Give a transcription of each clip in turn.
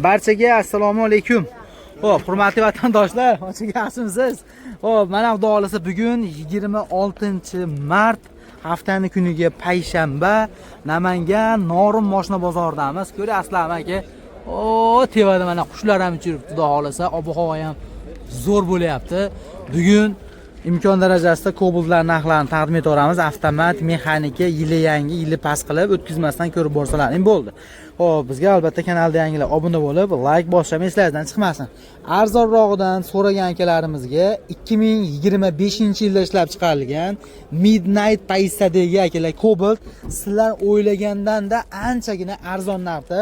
Barchaga assalomu alaykum. Xo'p, hurmatli vatandoshlar, barchaga yaxshimisiz? Xo'p, mana xudo xolasa bugun 26-mart haftani kuniga payshanba Namangan Norin moshina bozoridamiz. Ko'ryapsizlarmi aka? O, tevada mana qushlar ham uchiribdi, xudo xolasa, ob-havo ham zo'r bo'lyapti. Bugun imkon darajasida Cobaltlar narxlarini taqdim etaveramiz. Avtomat, mexanika, yili yangi, yili past qilib o'tkazmasdan ko'rib borsalaring bo'ldi. Xo'p, bizga albatta kanalda yangilar obuna bo'lib, like bosish ham eslaringizdan chiqmasin. Arzonrog'idan so'ragan akalarimizga 2025-yilda ishlab chiqarilgan Midnight Paysa'dagi akalar Cobalt sizlar o'ylagandan-da anchagina arzon narxda,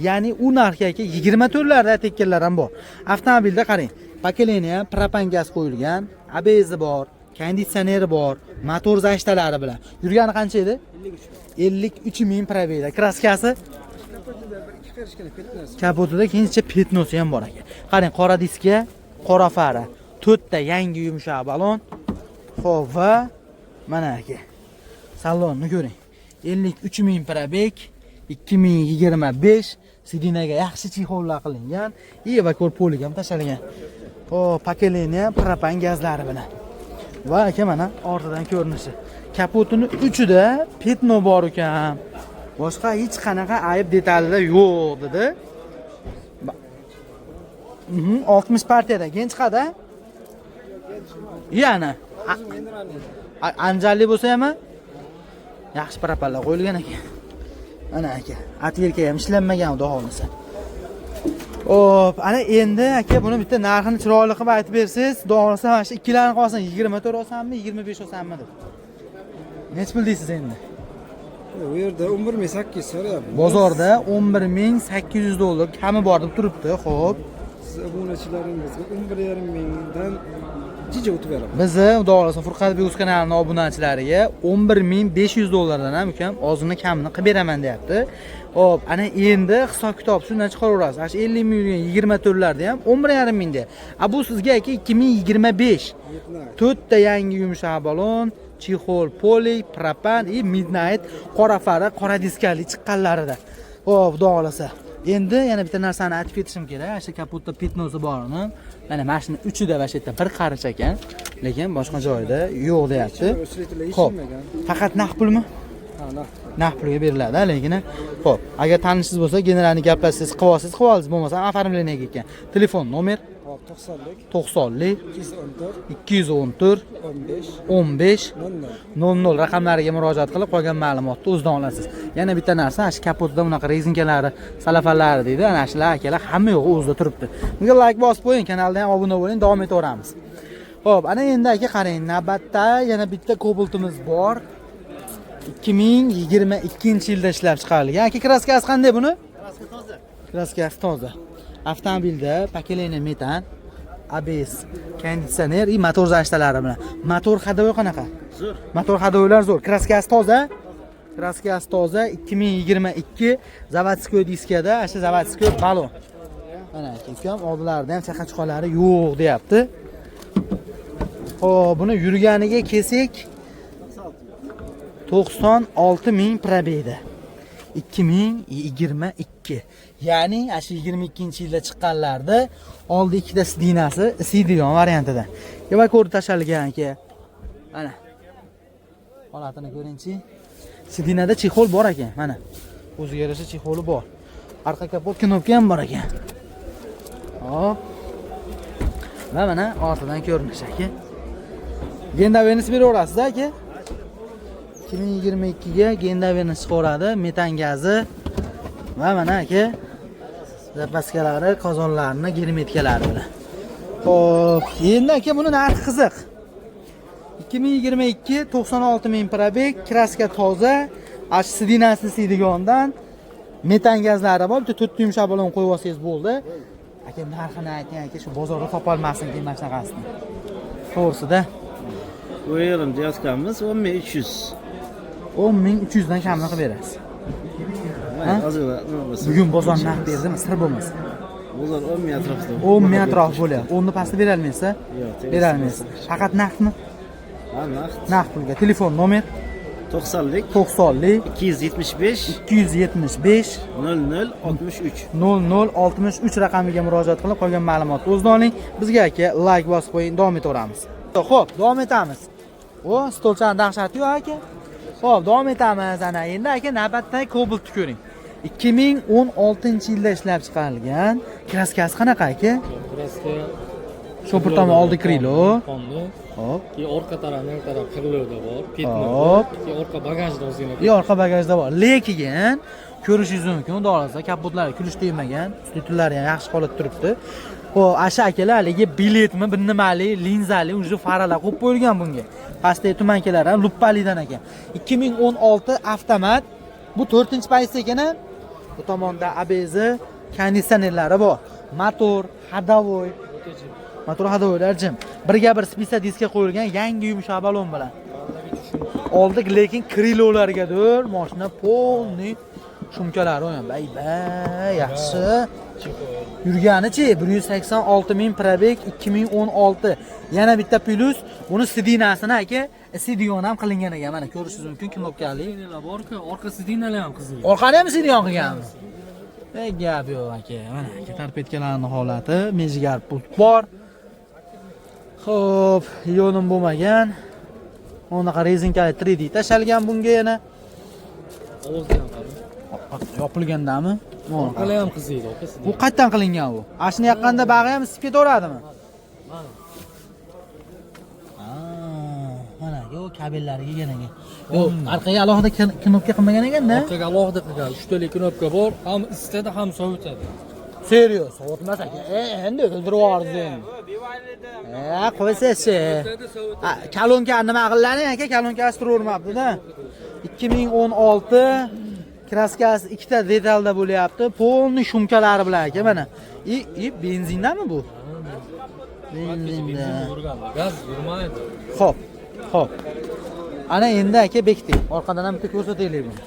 ya'ni u narxga aka 24 larda tekkanlar ham bor. Avtomobilda qarang, поколение propan gaz qo'yilgan, ABS bor, konditsioneri bor, motor защита lari bilan. Yurgani qancha edi? 53 ming пробег da. Краска si kapotida keyincha пятно si ham bor ekan. Qarang, qora diska, qora fara, to'rtta yangi yumshoq balon. Xo'p, va mana aka. Salonni ko'ring. 53 ming пробег, 2025 сиденье ga yaxshi чехол lar qilingan, и evakuar poliga ham tashalgan. Xo'p, поколение propan gazlari bilan. Va aka mana ortidan ko'rinishi. Kapotini uchida пятно bor ekan. Boshqa hech qanaqa ayb detalida yo'q dedi. 60 partiyadan keyin chiqadi. Yana anjali bo'lsa ham yaxshi propanlar qo'yilgan ekan. Mana aka, отвёртка ham ishlanmagan xudo xohlasa. Xo'p, ana endi aka buni bitta narxini chiroyli qilib aytib bersangiz, xudo xohlasa mana shu ikkilanib qolsin, 24 olsammi, 25 olsammi deb. Nechi pul deysiz endi? U yerda 11 800 so'rayapmiz. Bozorda 11 800 dollar kami bor deb turibdi. Xo'p. Siz obunachilaringizga 11,5 mingdan jija o'tib beraman. Bizni xudo xohlasa Furqat Beg kanalining obunachilariga 11 500 dollardan ham ukam ozini kamini qilib beraman deyapti. Xo'p, ana endi hisob kitob shundan chiqaraverasiz. Ana shu 50 ming yurgan 24 larda ham 11,5 ming deyapti. A bu sizga aka 2025 to'rtta yangi yumshoq balon, чехол, poli, propan и Midnight qora fara, qora diskali chiqqanlarida. Xo'p, xudo xohlasa. Endi yana bitta narsani aytib ketishim kerak. Ana shu kapotda пятно si borini. Mana shuni uchida mana shu yerda bir qarich ekan, lekin boshqa joyida yo'q deyapti. Xo'p, faqat naqd pulmi? Ha, naqd. Naqd pulga beriladi, lekin. Xo'p, agar tanishingiz bo'lsa, generalni gaplashsangiz, qilib olsangiz, qilib olasiz, bo'lmasa оформление ga ekan. Telefon nomer? Hop, 90lik 90lik 214 214 15 15 00. 00 raqamlariga murojaat qilib qolgan ma'lumotni o'zidan olasiz. Yana bitta narsa, shu kapotida bunaqa rezinkalari, salafanlari deydi, ana shular akalar hamma yo'g'i o'zida turibdi. Bunga like bosib qo'ying, kanalda ham obuna bo'ling, davom etaveramiz. Xo'p, ana endi aka qarang, navbatda yana bitta Cobaltimiz bor. 2022-yilda ishlab chiqarilgan. Aka, краска si qanday buni? Краска si toza. Avtomobilda поколение metan, ABS, konditsioner и motor защита lari bilan. Motor ходовой qanaqa? Zo'r. Motor ходовой lar zo'r. Краска si toza. Краска si toza 2022 заводской diskada, ana shu заводской balon. Mana aka, ukam oldilarida ham chaqa-chuqalari yo'q deyapti. Xo'p, buni yurganiga kelsak 96 ming пробег da. 2022. Ya'ni ana shu 22-yilda chiqqanlarda oldi ikkita сиденье si isiydigan variantida. Evakuator tashalgan aka. Mana. Holatini ko'ringchi. Сиденье da чехол bor ekan, mana. O'ziga yarasha чехол i bor. Arqa kapot knopka ham bor ekan. Hop. Va mana ortidan ko'rinishi aka. Gendavernis beraverasiz aka? 2022 ga Gendavernis chiqaveradi, metan gazi va mana aka запаска lari, qozonlarini герметика lari bilan. Xo'p, endi aka buni narxi qiziq. 2022 96 ming пробег, краска toza, ash сиденье si isiydigandan metan gazlari bor, bitta to'rtta yumshoq balon qo'yib olsangiz bo'ldi. Aka, narxini ayting aka, shu bozorda topolmasin keyin mana shunaqasini. To'g'risida. Qo'yalım deyotganmiz 10 300. 10 300 dan kamini qilib berasiz. Ha? Ozgina nima bo'lsa. Bugun bozor narx berdimi? Sir bo'lmasa. Bozor 10 ming atrofida. 10 ming atrofi bo'lyapti. 10 ni pastda berolmaysiz? Yo'q. Berolmaysiz. Faqat naqdmi? Ha, naqd. Naqd pulga. Telefon nomer? 90lik 90lik 275 275 00 63. 0063 raqamiga murojaat qilib qolgan ma'lumotni o'zida oling. Bizga aka layk bosib qo'ying, davom etaveramiz. Xo'p, davom etamiz. O, stolchani dahshati yo'q aka. Xo'p, davom etamiz. Ana endi aka navbatdagi Cobaltni ko'ring. 2016-yilda ishlab chiqarilgan. Краска si qanaqa aka? Kraska Shopir tomon oldi крыло. Qonni. Hop. Keyin orqa taraf, o'ng taraf крыло da bor, пятно. Hop. Keyin orqa bagajda ozgina. И orqa bagajda bor. Lekin ko'rishingiz mumkin, xudo xohlasa kapotlari kulish tegmagan, tutullari ham yaxshi holatda turibdi. Xo'p, asha akalar haligi biletmi, bir nimali, linzali, уже faralar qo'yib qo'yilgan bunga. Pastdagi туманка lar ham luppalidan ekan. 2016 avtomat. Bu 4-pozitsiya ekan. Bu tomonda ABS konditsionerlari bor. Motor, ходовой, motor ходовой lar jim. Birga bir спица diska qo'yilgan yangi yumshoq balon bilan. Oldik, lekin крыло largadir mashina полный шумка lari ham bay bay yaxshi. Yurganichi 186 ming пробег 2016. Yana bitta плюс, buni сиденья sini aka, сиденье ham qilingan ekan. Mana ko'rishingiz mumkin knopkali. Сиденья lar bor-ku, orqa сиденья lar ham qizil. Orqani ham сиденье qilganmiz. Ey gap yo'q aka. Mana aka торпедка larning holati, mejigar pult bor. Xo'p, yo'lim bo'lmagan. Unaqa rezinkali 3D tashalgan bunga yana. Ovozni ham qarang. Yopilgandami? Orqalar ham qiziydi, orqa Bu сиденье. qayerdan qilingan u? Ashuni yoqqanda bag'i ham isib ketaveradimi? Mana. Ha, mana yo'q kabellari kelgan ekan. Yo'q, orqaga alohida knopka qilmagan ekanda. Orqaga alohida qilgan, uchtalik knopka bor, ham isitadi, ham sovutadi. Serios, sovutmas aka. Endi o'ldirib yubordi endi. Qo'ysa-chi. Ha, Kolonka nima qilingan aka? Kolonkasi turavermabdi-da. 2016 краска si ikkita detalda bo'lyapti. Полный шумка lari bilan aka mana. И benzindami bu? Benzinda. Benzin yurgan, gaz yurmaydi. Xo'p, xo'p. Ana endi aka bekitdik. Orqadan ham bitta ko'rsataylik buni.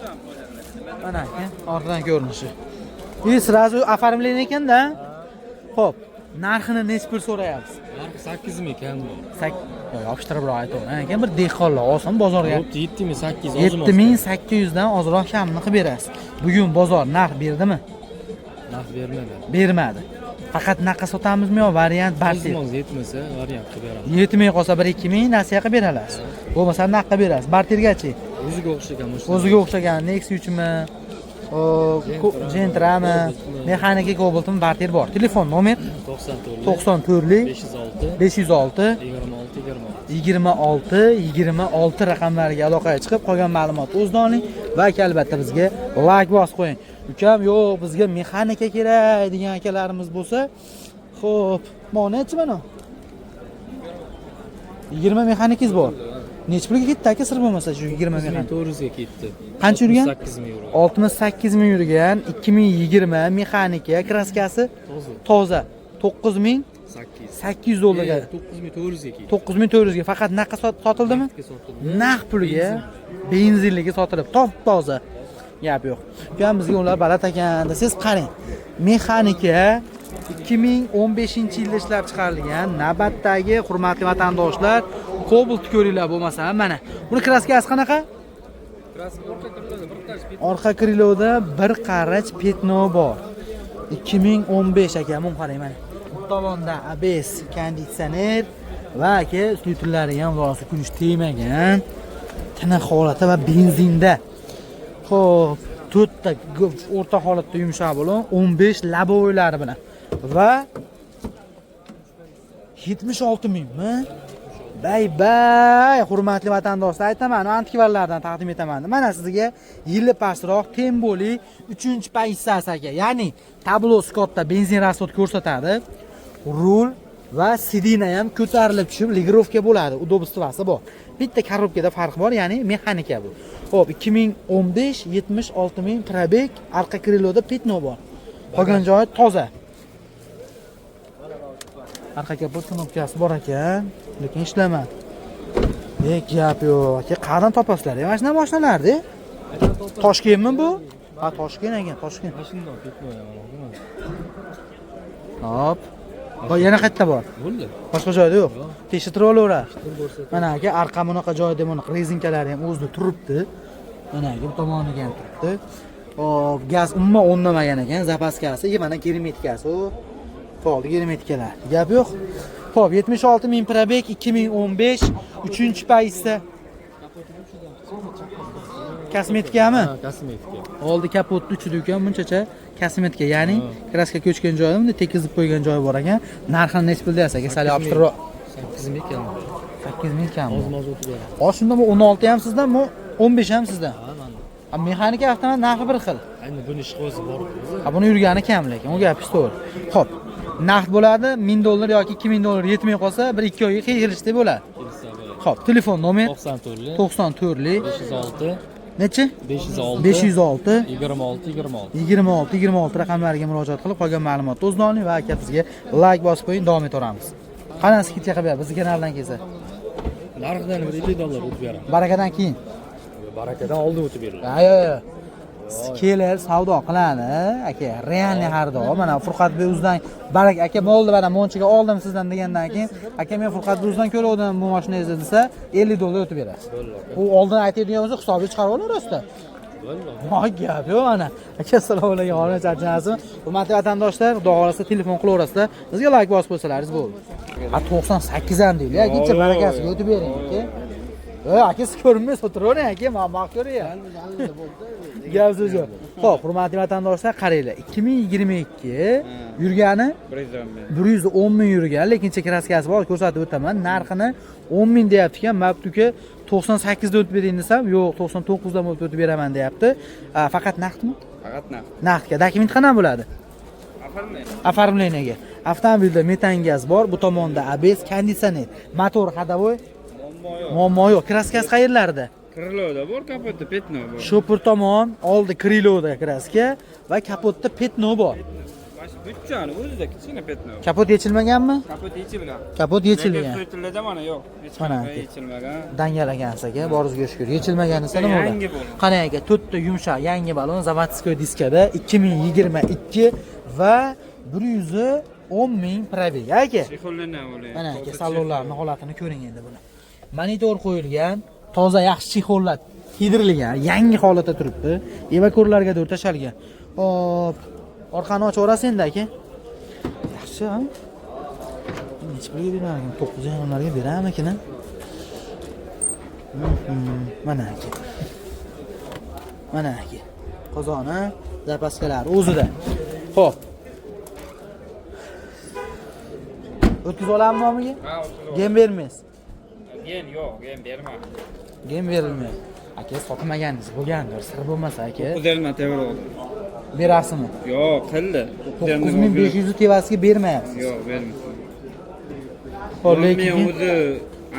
Mana aka, orqadan ko'rinishi. И сразу оформление ekanda. Xo'p, narxini nechi pul so'rayapsiz? Narxi 8 ming kam bor. Yo, yopishtiribroq aytaver. Aka bir dehqonlar olsin bozorga. Bo'pti, 7800 ozmi? 7800 dan ozroq kamini qilib berasiz. Bugun bozor narx berdimi? Narx bermadi. Bermadi. Faqat naqqa sotamizmi yo variant barter? O'zimiz yetmasa variant qilib beramiz. Yetmay qolsa 1-2 ming nasiya qilib berasiz. Bo'lmasa naq qilib berasiz. Bartergachi? O'ziga o'xshagan mashina. O'ziga o'xshagan Nexia 3mi? O, Gentrami, mexanika Cobaltmi barter bor. Telefon nomer 94 94 506 506 26 26. 26 26 raqamlariga aloqaga chiqib qolgan ma'lumotni o'zidan oling va aka albatta bizga layk bosib qo'ying. Ukam yo'q, bizga mexanika kerak degan akalarimiz bo'lsa, xo'p, mana nechi mana? 20 mexanikingiz bor. Nechi pulga ketdi aka sir bo'lmasa shu 20 mexanik? 400 ga ketdi. Qancha yurgan? 8 ming yurgan. 68 ming yurgan, 2020 mexanika, краска si Toza. toza. 9800 8. dollarga. 9400 ga ketdi. 9400 ga faqat naqqa sotildimi? Naqdga sotildi. Naq pulga benzinligi sotilib, top toza. Gap yo'q. Ukam bizga ular balat ekan desangiz qarang. Mexanika 2015-yilda ishlab chiqarilgan navbatdagi hurmatli vatandoshlar Cobalt ko'ringlar bo'lmasa mana. Buni краска si qanaqa? Orqa крыло da bir qarich пятно bor. 2015 aka, buni qarang mana. Bu tomonda ABS konditsioner va aka uslug'lari ham rosa kulish tegmagan. Tiniq holati va benzinda. Xo'p, to'rtta o'rta holatda yumshoq bo'lib, 15 лобовой lari bilan va 76 mingmi? Bay bay, hurmatli vatandoshlar, aytaman, antikvarlardan taqdim etaman. Mana sizga yili pastroq Temboli 3-pozitsiyasi aka. Ya'ni tablosi katta, benzin расход ko'rsatadi. Rul va сиденье ham ko'tarilib tushib, регулировка bo'ladi, удобство si bor. Bitta коробка da farq bor, ya'ni mexanika bu. Xo'p, 2015 76 ming пробег, orqa крыло da пятно bor. Qolgan joyi toza. Arqa kapot knopkasi bor ekan, lekin ishlamadi. Gap yo'q. Aka, qayerdan topasizlar? Mana shunaqa mashinalarni? Toshkentmi bu? Ha, Toshkent ekan, Toshkent. Mana shundoq пятно ham. Hop. Yana qayerda bor? Bo'ldi. Boshqa joyda yo'q. Tekshirtirib olaveradi. Mana aka, arqa bunaqa joyda bunaqa rezinkalari ham o'zida turibdi. Mana aka, bu tomoniga ham turibdi. Hop, gaz umuman o'rnamagan ekan, запаска si, mana germetikasi u. Qoldi germetikalar. Gap yo'q. Xo'p, 76 ming пробег, 2015, 3-paytda. Kosmetikami? Ha, kosmetika. Oldi kapotni uchida ekan bunchacha kosmetika, ya'ni краска ko'chgan joyi, bunday tekizib qo'ygan joyi bor ekan. Narxini nechi pul deyapsiz aka? Sal yopishtirib. 8 ming kam. 8 ming kam. Hozir hozir o'tib beradi. Hozir shunda bu 16 ham sizdan, bu 15 ham sizdan. Ha, mana. Ha, mexanika avtomat narxi bir xil. Endi buni ish o'zi bor o'zi. Ha, buni yurgani kam lekin, u gapingiz to'g'ri. Xo'p, naqd bo'ladi, 1000 dollar yoki 2000 dollar yetmay qolsa, 1-2 oyga kelishdi bo'ladi. Kelsa bo'ladi. Xo'p, telefon nomer 94 94 506 nechi? 506 506 26 26. 26 26 raqamlariga murojaat qilib, qolgan ma'lumotni o'zini oling va aka bizga layk bosib qo'ying, davom etaveramiz. Qani скидка qilib ber, bizni kanaldan kelsa. Narxidan bir 50 dollar o'tib beraman. Barakadan keyin. Barakadan oldin o'tib beriladi. Ha, yo'q, yo'q. Kelib savdo qiladi aka, реальный xaridor. Mana Furqatbek o'zidan barak aka bo'ldi, mana monchiga oldim sizdan degandan keyin, aka men Furqatbek o'zidan ko'rgandim bu mashinangizni desa, 50 dollar o'tib berasiz. U oldin aytadigan bo'lsa, hisobga chiqarib olar usta. Bo'ldi. Voy, gap yo'q mana. Aka, assalomu alaykum, holi charchamasmi? Hurmatli vatandoshlar, xudo xohlasa telefon qilaverasizlar. Bizga layk bosib qo'ysalaringiz bo'ldi. Ha, 98 ham deydi. Aka, barakasiga o'tib bering aka. Ey, aka, siz ko'rinmaysiz, o'tiravering aka, men ko'ray. Gap so'z yo'q. Xo'p, hurmatli vatandoshlar, qaranglar. 2022 yurgani 110 ming yurgan, lekin краска si bor, ko'rsatib o'taman. Narxini 10 ming deyapti ekan. Mabdi uka 98 da o'tib bering desam, yo'q, 99 dan bo'lib o'tib beraman deyapti. Faqat naqdmi? Faqat naqd. Naqdga. Dokument qanaqa bo'ladi? Оформление ga. Avtomobilda metan gaz bor, bu tomonda ABS, konditsioner, motor ходовой, Muammo yo'q. muammo yo'q. Краска si qayerlarda? Крыло da bor, kapotda пятно bor. Shopir tomon, oldi крыло da краска va kapotda пятно bor. Mana shu butchani o'zida kichkina пятно. Kapot yechilmaganmi? Kapot yechilgan. Kapot yechilgan. Lekin suitillarda mana yo'q. Hech Mana qanaqa aka. yechilmagan. Dangal ekansiz aka, boringizga shukur. Yechilmagan desa nima bo'ladi? Yangi bo'ladi. Qarang aka, to'rtta yumshoq yangi balon заводской diskada 2022 va 110 ming пробег aka. Чехол langan bo'ladi. Mana aka, salonlarning holatini ko'ring endi buni. Monitor qo'yilgan, toza yaxshi чехол lar kiydirilgan, yangi holatda turibdi. Evakorlarga to'g'ri tashalgan. Hop, orqani ochib yuborasiz endi aka. Yaxshi, ha? Necha pulga berarkan? 9,5larga beramikin, a? Mana aka. Mana aka. Qozoni, запаска lari o'zida. Xo'p. O'tkazib olammi nomiga? Ha, o'tkazib. Gen bermaysiz. Gen yo'q, gen berma. Gen berilmaydi. Aka, sotmaganingiz bo'lgandir, sir bo'lmasa aka. 9,5 tevra oldi. Berasizmi? Yo'q, qildi. 9500 tevasiga bermayapsiz. Yo'q, berma. Xo'p, Men lekin o'zi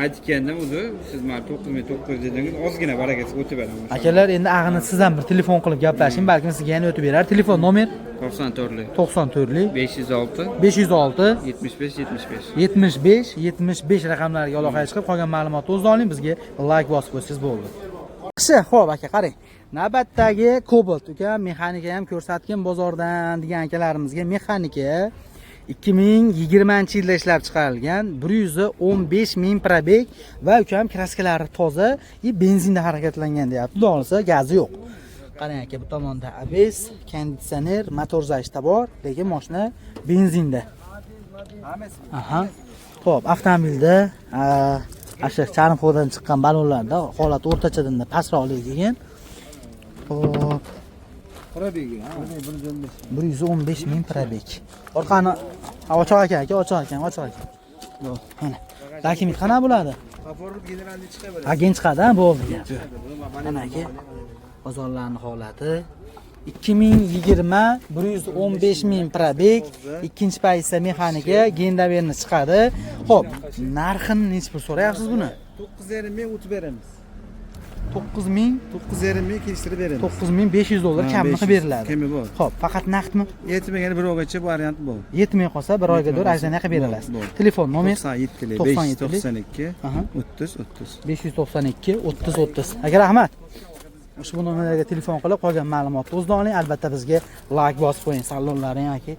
aytgandim o'zi, siz mana 9900 dedingiz, ozgina barakasiga o'tib beraman. Akalar, endi ag'ini siz ham bir telefon qilib gaplashing, balkim sizga yana o'tib berar. Telefon nomer 94 94 506 506 75 75. 75 75 raqamlariga aloqaga chiqib, qolgan ma'lumotni o'zingizdan oling, bizga layk bosib qo'ysangiz bo'ldi. Yaxshi, xo'p aka, qarang. Navbatdagi Cobalt uka, mexanika ham ko'rsatgan bozordan degan akalarimizga mexanika 2020 yilda ishlab chiqarilgan, 115 ming пробег va ukam краска lari toza и benzinda harakatlangan deyapti. Xudo xohlasa gazi yo'q. Qarang aka, bu tomonda ABS, konditsioner, motor защита bor, lekin mashina benzinda. Aha. Xo'p, avtomobilda o'sha charmxo'dan chiqqan balonlarda holat o'rtachadan pastroqlik degan. Xo'p, Пробег i, ha. 115 ming пробег. Orqani ha, ochiq ekan aka, ochiq ekan, ochiq ekan. Bu, mana. Dokument qanaqa bo'ladi? Оформить генеральный chiqadi. Ha, gen chiqadi, ha, bo'ldi gap. Mana aka, bozorlarning holati 2020 115 ming пробег, ikkinchi paytda mexanika, gendaberni chiqadi. Xo'p, narxini nechi pul so'rayapsiz buni? 9,5 ming o'tib beramiz. 9 ming 9,5 ming kelishtirib beramiz. 9500 dollar Ha, kamini qilib 500 beriladi. Kami bor. Xo'p, faqat naqdmi? Yetmagan bir oygacha variant bor. Yetmay qolsa bir oyga Yetmay to'g'ri qolsa, ajrana qilib berilasiz. bo'ldi. Telefon nomer 97 97 592 Aha. 30 30. 592 30 30. Aka, rahmat. Ushbu nomerlarga telefon qilib qolgan ma'lumotni o'zingizdan oling. Albatta bizga layk bosib qo'ying. Salonlari ham aka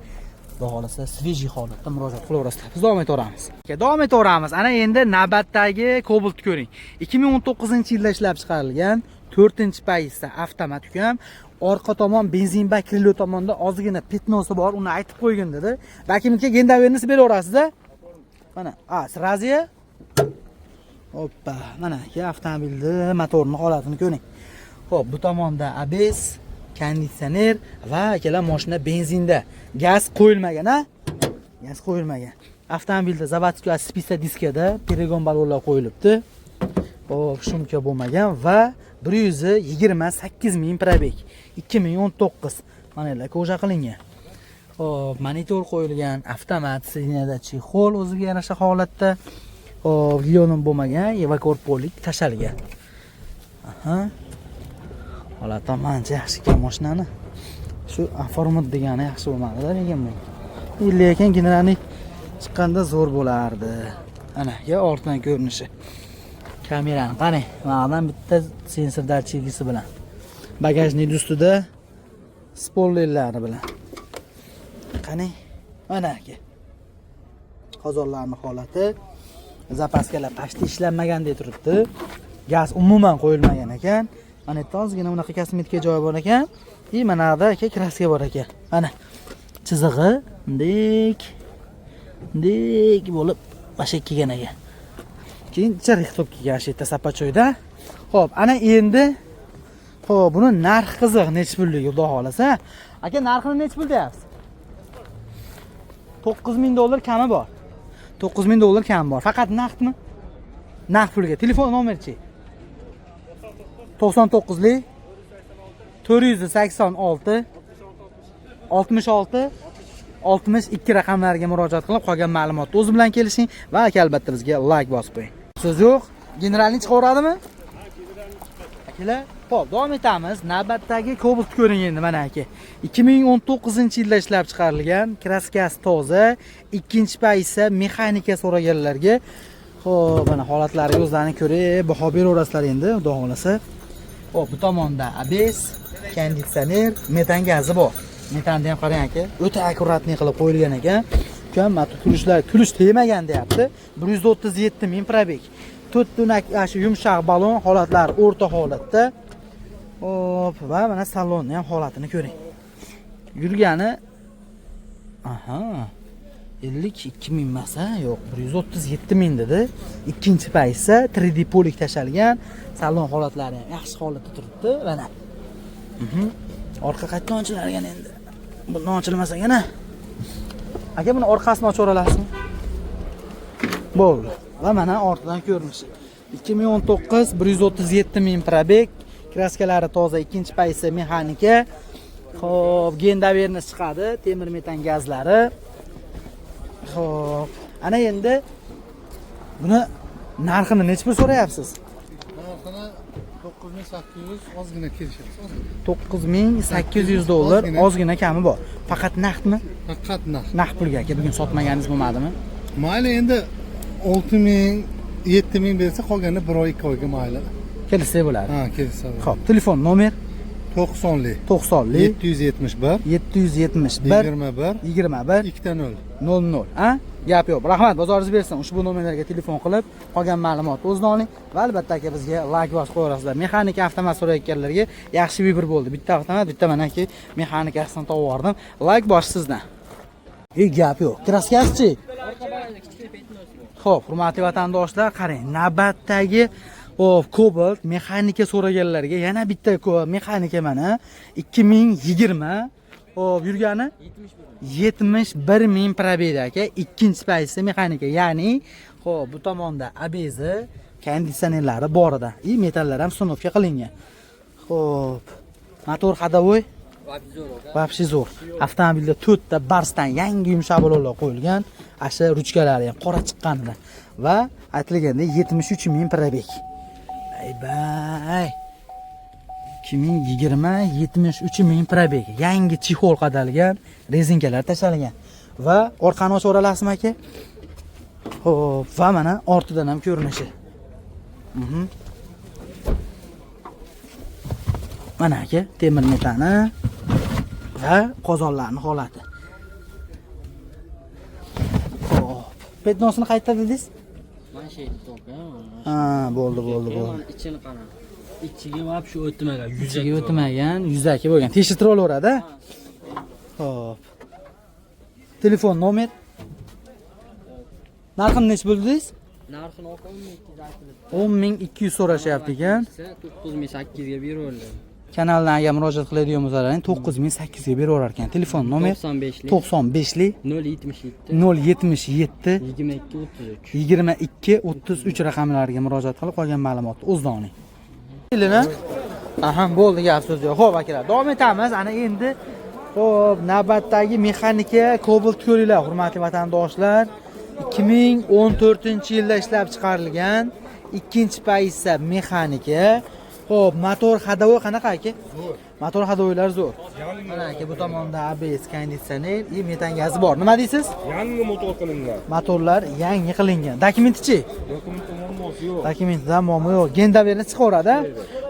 Xudo xohlasa, свежий holatda murojaat qilaverasizlar. Biz davom etaveramiz. Aka, davom etaveramiz. Ana endi navbatdagi Cobalt ko'ring. 2019-yilda ishlab chiqarilgan 4-paytda avtomat, ukam. Orqa tomon benzin bak крыло tomonda ozgina пятно si bor, uni aytib qo'ygin dedi. Dokumentga ген доверенность beraverasiz-a? Mana, a, сразу. Hoppa, mana aka, avtomobilni motorini holatini ko'ring. Xo'p, bu tomonda ABS, konditsioner va, akalar, mashina benzinda. Gaz qo'yilmagan, a? Gaz qo'yilmagan. Avtomobilda заводской спица diskada перегон balonlar qo'yilibdi. Xo'p, шумка bo'lmagan va 128 ming пробег. 2019. Mana bular кожа qilingan. Xo'p, monitor qo'yilgan, avtomat, сиденья da чехол o'ziga yarasha holatda. Xo'p, giyonim bo'lmagan, evakuor полик tashalgan. Aha. Holati ancha yaxshi ekan mashinani. Shu оформить degani yaxshi bo'lmadi-da, lekin bu. Lekin генеральный chiqqanda zo'r bo'lardi. Ana, ya ortdan ko'rinishi. Kamerani qarang, manadan bitta sensor datchigisi bilan. Bagajnik ustida spoilerlari bilan. Qani? Mana aka. Qozonlarning holati, запаска lar почти ishlanmagandek turibdi. Gaz umuman qo'yilmagan ekan. Mana yerda ozgina bunaqa kosmetika joyi bor ekan. И mana yerda, aka, краска bor ekan. Mana chizig'i bunday bunday bo'lib vasha kelgan ekan. Keyin chiriq bo'lib kelgan shu yerda sapachoyda. Xo'p, ana endi, xo'p, buni narxi qiziq, nechi pulligi, xudo xohlasa. Aka, narxini nechi pul deyapsiz? 9000 dollar kami bor. 9000 dollar kami bor. Faqat naqdmi? Naqd pulga. Telefon nomerchi? 99lik 486 66 62 raqamlariga murojaat qilib, qolgan ma'lumotni o'zi bilan kelishing va, aka, albatta bizga layk bosib qo'ying. So'z yo'q. Генеральный chiqaveradimi? Akalar, xo'p, davom etamiz. Navbatdagi Cobalt ko'ring endi, mana, aka. 2019-yilda ishlab chiqarilgan, краска si toza, ikkinchi paysa mexanika so'raganlarga. Xo'p, mana holatlariga o'zlarini ko'rib baho beraverasizlar endi, xudo xohlasa. Xo'p, bu tomonda ABS, konditsioner, metan gazi bor. Metanni ham qarang, aka, o'ta аккуратный qilib qo'yilgan ekan. Ukam mana ключ lar, ключ tegmagan deyapti. 137 ming пробег. To'rtta shu yumshoq balon, holatlari o'rta holatda. Hop, va mana salonni ham holatini ko'ring. Yurgani, aha, 52 ming emas, a? Yo'q, 137 ming dedi. Ikkinchi paysa 3D полик tashalgan. Salon holatlari ham yaxshi holatda turibdi. Mana. Orqa qayerdan ochilar ekan endi? Bundan ochilmasa ekan, a? Aka, buni orqasini ochib olasizmi? Bo'ldi. Va mana ortidan ko'rinishi. 2019, 137 ming пробег, краска lari toza, ikkinchi paysi mexanika. Xo'p, ген доверенность chiqadi, temir metan gazlari. Xo'p, ana endi buni narxini nechi pul so'rayapsiz? Narxini 9800, ozgina kelishamiz. Ozgina. 9800 dollar, Ozgina. Ozgina kami bor. Faqat naqdmi? Faqat naqd. Naqd pulga, aka, bugun sotmaganingiz bo'lmadimi? Mayli, endi 6000, 7000 bersa, qolganini bir oy, 2 oyga mayli. Kelishsak bo'ladi. Ha, kelishsa bo'ladi. Xo'p, telefon nomer? 90lik 90lik 771 771 21 21 2 0. 00, a? Gap yo'q. Rahmat, bozoringiz bersin. Ushbu nomerlarga telefon qilib, qolgan ma'lumotni o'zini oling va albatta, aka, bizga layk bosib qo'yaverasizlar. Mexanika avtomat so'rayotganlarga yaxshi выбор bo'ldi. Bitta avtomat, bitta manaki mexanikasidan topib yubordim. Layk bosish sizdan. Ey, gap yo'q. Краска sichi? Xo'p, hurmatli vatandoshlar, qarang, navbatdagi, hop, Cobalt mexanika so'raganlarga yana bitta mexanika, mana, 2020. Hop, yurgani 71 ming пробег, aka, ikkinchi paysi mexanika, ya'ni, xo'p, bu tomonda ABSi, konditsionerlari bor edi. И metallar ham установка qilingan. Xo'p, motor ходовой вообще zo'r. Avtomobilda to'rtta Barsdan yangi yumshoq balonlar qo'yilgan. Asha ruchkalari ham qora chiqqanidan va aytilgandek 73 ming пробег. Ay bay. 2020, 73 ming пробег. Yangi чехол qadalgan, rezinkalar tashalgan va orqani ochib olasizmi, aka? Xo'p, va mana ortidan ham ko'rinishi. Mana, aka, temir metani va qozonlarning holati. Пятно sini qayerda dedingiz? Mana shu yerda to'ka. Ha, bo'ldi, bo'ldi, bo'ldi. Mana ichini qarang. Ichiga вообще o'tmagan, Ichiga o'tmagan, yuzaki bo'lgan. Tekshirtirib olaveradi. Xo'p. Telefon nomer. Narxini nechi bo'ldi dedingiz? Narxini aka 10 200 aytilib. 10 200 so'rashyapti ekan. 9800 ga beraveradi. Kanaldan agar murojaat qiladigan bo'lsalaring, 9800 ga beraverar ekan. Telefon nomer 95lik 95lik 077 077 22 33. 22 33 raqamlariga murojaat qilib, qolgan ma'lumotni o'zidan oling. Yilini? Aha, bo'ldi, gap so'z yo'q. Xo'p, akalar, davom etamiz. Ana endi xo'p, navbatdagi mexanika Cobalt ko'ringlar, hurmatli vatandoshlar. 2014-yilda ishlab chiqarilgan ikkinchi pozitsiya mexanika. Xo'p, motor ходовой qanaqa, aka? Motor ходовой lar zo'r. Mana, aka, bu tomonda ABS, konditsioner и metan gazi bor. Nima deysiz? Yangi motor qilingan. Motorlar yangi qilingan. Dokumentichi? Dokumentda muammosi yo'q. Dokumentida muammo yo'q. Gendaberni chiqaveradi.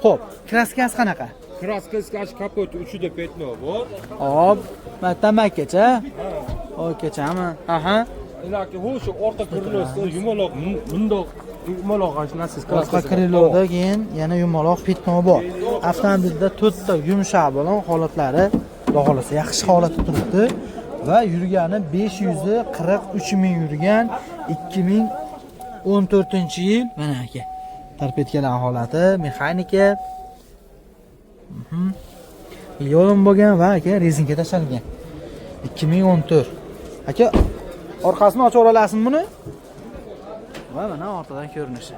Xo'p, краска si qanaqa? Краска si kapoti uchida пятно bor. Hop, tamakkacha. Okachami? Aha. Ilaki shu orqa крыло si yumaloq, bundoq yumaloq narsa. Orqa крыло da keyin yana yumaloq пятно bor. Avtomobilda to'rtta yumshoq balon holatlari, xudo xohlasa, yaxshi holatda turibdi va yurgani 543 ming yurgan, 2014-yil. Mana, aka, торпедка lar holati, mexanika. Yo'lim bo'lgan va, aka, rezinka tashlangan. 2014. Aka, orqasini ochib olasizmi buni? Va mana orqadan ko'rinishi.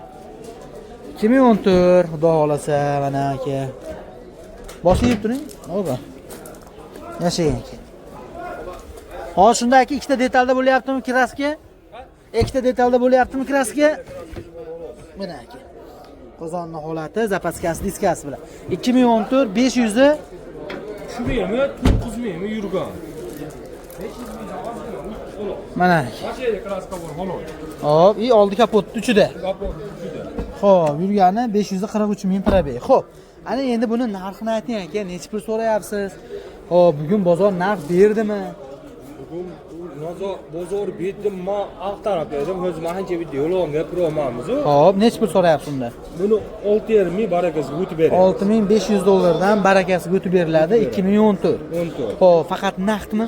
2014, xudo xohlasa, mana, aka. Bosib yeb turing. Oba. Yashang, aka. Hozir shunda, aka, ikkita detalda bo'lyaptimi краска? Ikkita detalda bo'lyaptimi краска? Mana, aka. Qozonni holati, запаска si, diskasi bilan. 2014 500 Shu mingmi, 9 mingmi yurgan. Mana. Mana shu yerda краска bor xolos. Hop, и oldi kapot uchida. Kapot uchida. Xo'p, yurgani 543 ming пробег. Xo'p, ana endi buni narxini ayting, aka, nechi pul so'rayapsiz? Xo'p, bugun bozor narx berdimi? Bugun bozor berdim, man axtarib edim. O'zim ancha bitta yo'l gapiryapmiz. Xo'p, nechi pul so'rayapsiz unda? Buni 6,5 ming barakasiga o'tib beradi. 6500 dollardan barakasiga o'tib beriladi, 2014. 14. Xo'p, faqat naqdmi?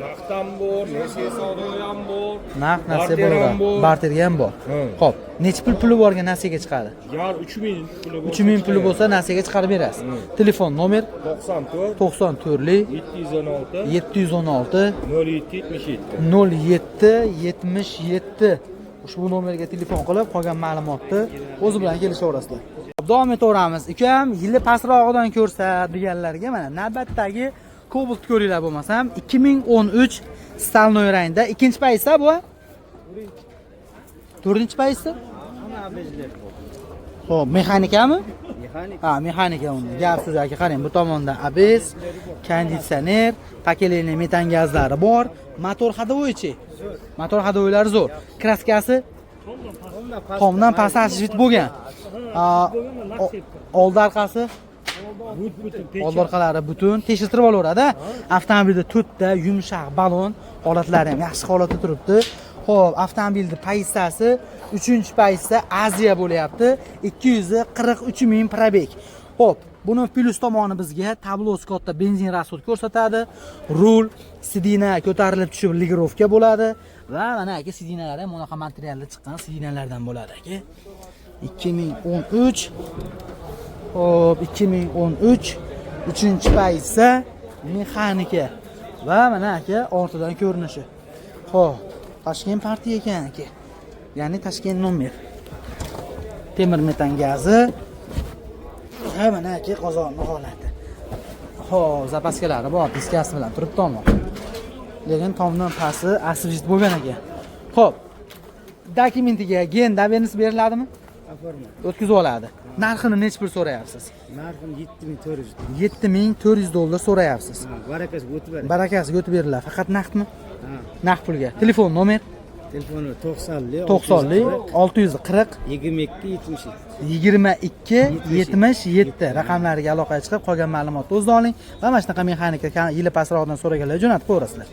Naqd ham bor, nesiya savdo ham bor. Naqd nasiya Barter ham bo'ladi. bor. Barterga ham bor. Xo'p, nechi pul puli borga nasiyaga chiqadi? Yar 3000 puli bo'lsa. 3000 puli bo'lsa, nasiyaga chiqarib berasiz. Telefon nomer 94 94 lik 716 716 07 77. 07 77. Ushbu nomerga telefon qilib, qolgan ma'lumotni o'zi bilan kelishaverasizlar. Davom etaveramiz. Ukam, yili pastrog'idan ko'rsa deganlarga mana navbatdagi Cobalt ko'ringlar bo'lmasam, 2013 стальной rangda, ikkinchi paytda bu. To'rtinchi paytda? Xo'p, mexanikami? Mexanik. Ha, mexanika unda. Gap so'z, aka, qarang, bu tomonda ABS, konditsioner, поколение metan gazlari bor. Motor ходовой chi? Motor ходовой lari zo'r. Краска si tomdan past ashvit bo'lgan. Ha, oldi orqasi? Oldi orqalari butun, tekshirtirib olaveradi. Avtomobilda to'rtta yumshoq balon holatlari ham yaxshi holatda turibdi. Xo'p, avtomobilni pozitsiyasi 3 pozitsiya Aziya bo'lyapti. 243 ming пробег. Xo'p, buni plyus tomoni bizga tablosi katta, benzin расход ko'rsatadi. Rul, сиденье ko'tarilib tushib регулировка bo'ladi va mana, aka, сиденье lar ham bunaqa materialda chiqqan сиденье lardan bo'ladi, aka. 2013. Xo'p, 2013 3 pozitsiya mexanika va mana, aka, ortidan ko'rinishi. Xo'p, Toshkent partiya ekan, aka. Ya'ni Toshkent nomer. Temir metan gazi. Ha, mana, aka, qozonni holati. Xo'p, запаска lari bor, diskasi bilan turibdi tomon. Lekin tomdan pasti освежить bo'lgan ekan. Xo'p, dokumentiga ген доверенность beriladimi? O'tkazib oladi. Narxini nechi pul so'rayapsiz? Narxini 7400. 7400 dollar so'rayapsiz. Barakasiga o'tib beradi. Barakasiga o'tib beriladi. Faqat naqdmi? Ha. Naqd pulga. Telefon nomer Telefoni 90lik 90lik 640 22 77. 22 77 raqamlariga aloqaga chiqib, qolgan ma'lumotni o'zida oling va mana shunaqa mexanika yili pastroqdan so'raganlar jo'natib qo'yasizlar.